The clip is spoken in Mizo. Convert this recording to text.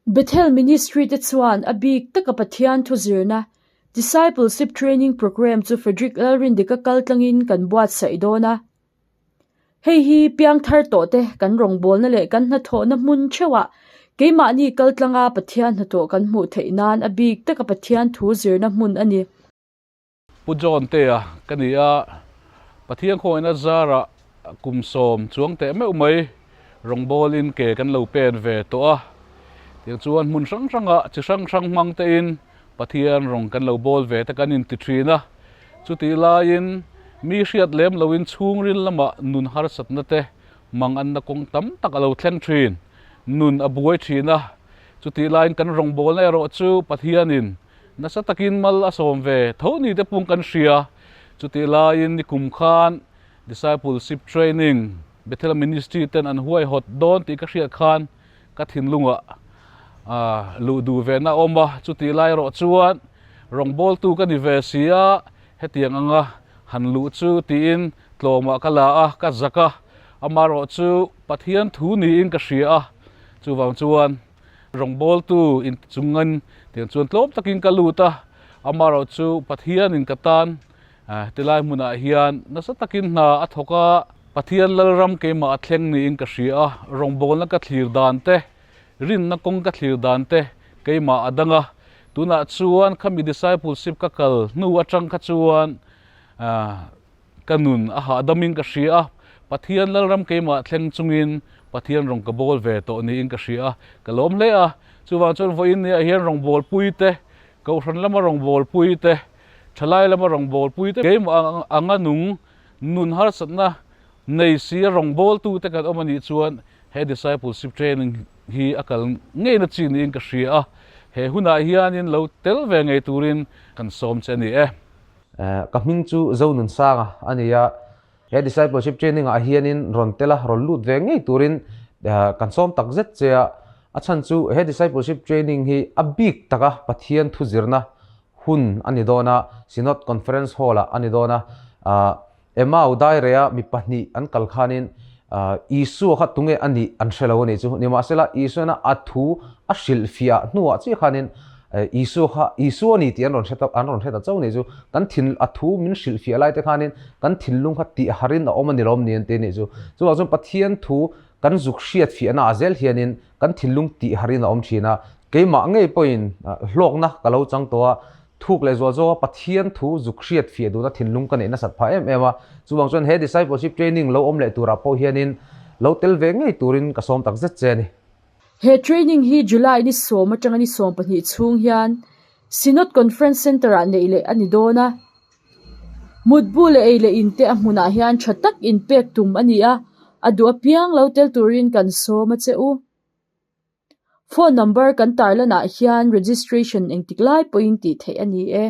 Bethel Ministry te chuan a bik taka Pathian thu zirna, Discipleship Training Programme chu Frederick Lalrindika kaltlangin kan buatsaih dawn a. Hei hi piangthar tawh te kan rawngbawlna leh kan hnathawhna hmun theuhah keimahni kaltlanga Pathian hnathawh kan hmuh theih nan a bik taka Pathian thu zirna hmun a ni. Pu John Tea ka ni a, Pathian khawngaihin a zarah kum sawm chuang teh meuh mai rawngbawlin ke kan lo pen ve tawh a, tiang chuan hmun hrang hrangah chi hrang hrang hmang tein Pathian rawng kan lo bawl ve te kan inti thin a, chutih laiin mi hriat lem loin chhungril lamah nun harsatna te mang anna kawng tam tak a lo thleng thin, nun a buai thin a, chutih laiin kan rawngbawlna erawh chu Pathianin Nasa takin mal a sawm ve tho ni te pung kan hria. Chutih laiin nikum khan Discipleship Training Bethel Ministry ten an huaihawt dawn tih ka hriat khan ka thinlungah luh duh ve na awm a. Chutih lai erawh chuan rawngbawltu ka ni ve si a, hetiang anga han luh chu tiin tlawmah ka la a, ka zak a. Amaherawhchu Pathian thu niin ka hria a, chuvang chuan Rawngbawltu in chungin tiang chuan tlawm takin ka lut a, amaherawh chu Pathianin ka tan tilai hmunah hian nasa takin hna a thawk a, Pathian Lalram keimah a thleng niin ka hria a, rawngbawlna ka thlir dan te, rinna kawng ka thlir dan te keimah a dang a, tunah chuan khami discipleship ka kal hnu atang kha chuan Ka nun a hahdamin ka hria a, Pathian Lalram keimah thleng chungin Pathian rawng ka bawl ve tawh niin ka hria a, ka lawm hle a. Chuvang chuan vawiin niah hian rawngbawlpui te, Kohhran lama rawngbawlpui te, thalai lama rawngbawlpui te, keimah anga nung nun harsatna nei si a rawngbawltu te kan awm a nih chuan he discipleship training hi a kal ngeina chi niin ka hria a, he hunah hianin lo tel ve ngei turin kan sawm che a ni e. Ka hming chu Zonunsanga a ni a, he discipleship training ah hianin rawn tel a, rawn lut ve ngei turin kan sawm tak zet che a, a chhan chu he discipleship training hi a bik taka Pathian thu zirna hun a ni dawn a, Synod Conference Hall ah a ni dawn a, Emau dairea mi pahnih an kal khanin Isua kha tunge a nih an hre lo a nih chu. Nimahsela, Isuana a thu a hrilhfiah hnuah chiah khanin Isua kha Isua a ni tih an rawn hre ta an rawn hre ta chauh a nih chu. Kan thin a thu min hrilhfiah lai te khanin kan thinlung kha tih harin a awm a ni lawm ni an ti a nih chu. Chuvang chuan Pathian thu kan zuk hriatfiahna ah zel hianin kan thinlung tih harin a awm thin a. Keimah ngei pawhin hlawkna ka lo chang tawh a, Thuk leh zual zawka Pathian thu zuk hriat fiah duhna thinlung ka neih nasat phah em em a, chuvang chuan he discipleship training lo awm leh turah pawh hianin lo tel ve ngei turin ka sawm tak zet che a ni. He training hi July ni sawm atanga ni 12 chhung hian Synod Conference Centre-ah neih leh a ni dawn a. Mutbu leh ei leh inte a hmunah hian tha tak inpek tum a ni a, a duh apiang lo tel turin kan sawm a che u. Phone number kan tarlanah hian registration engtik lai pawhin tih theih a ni e.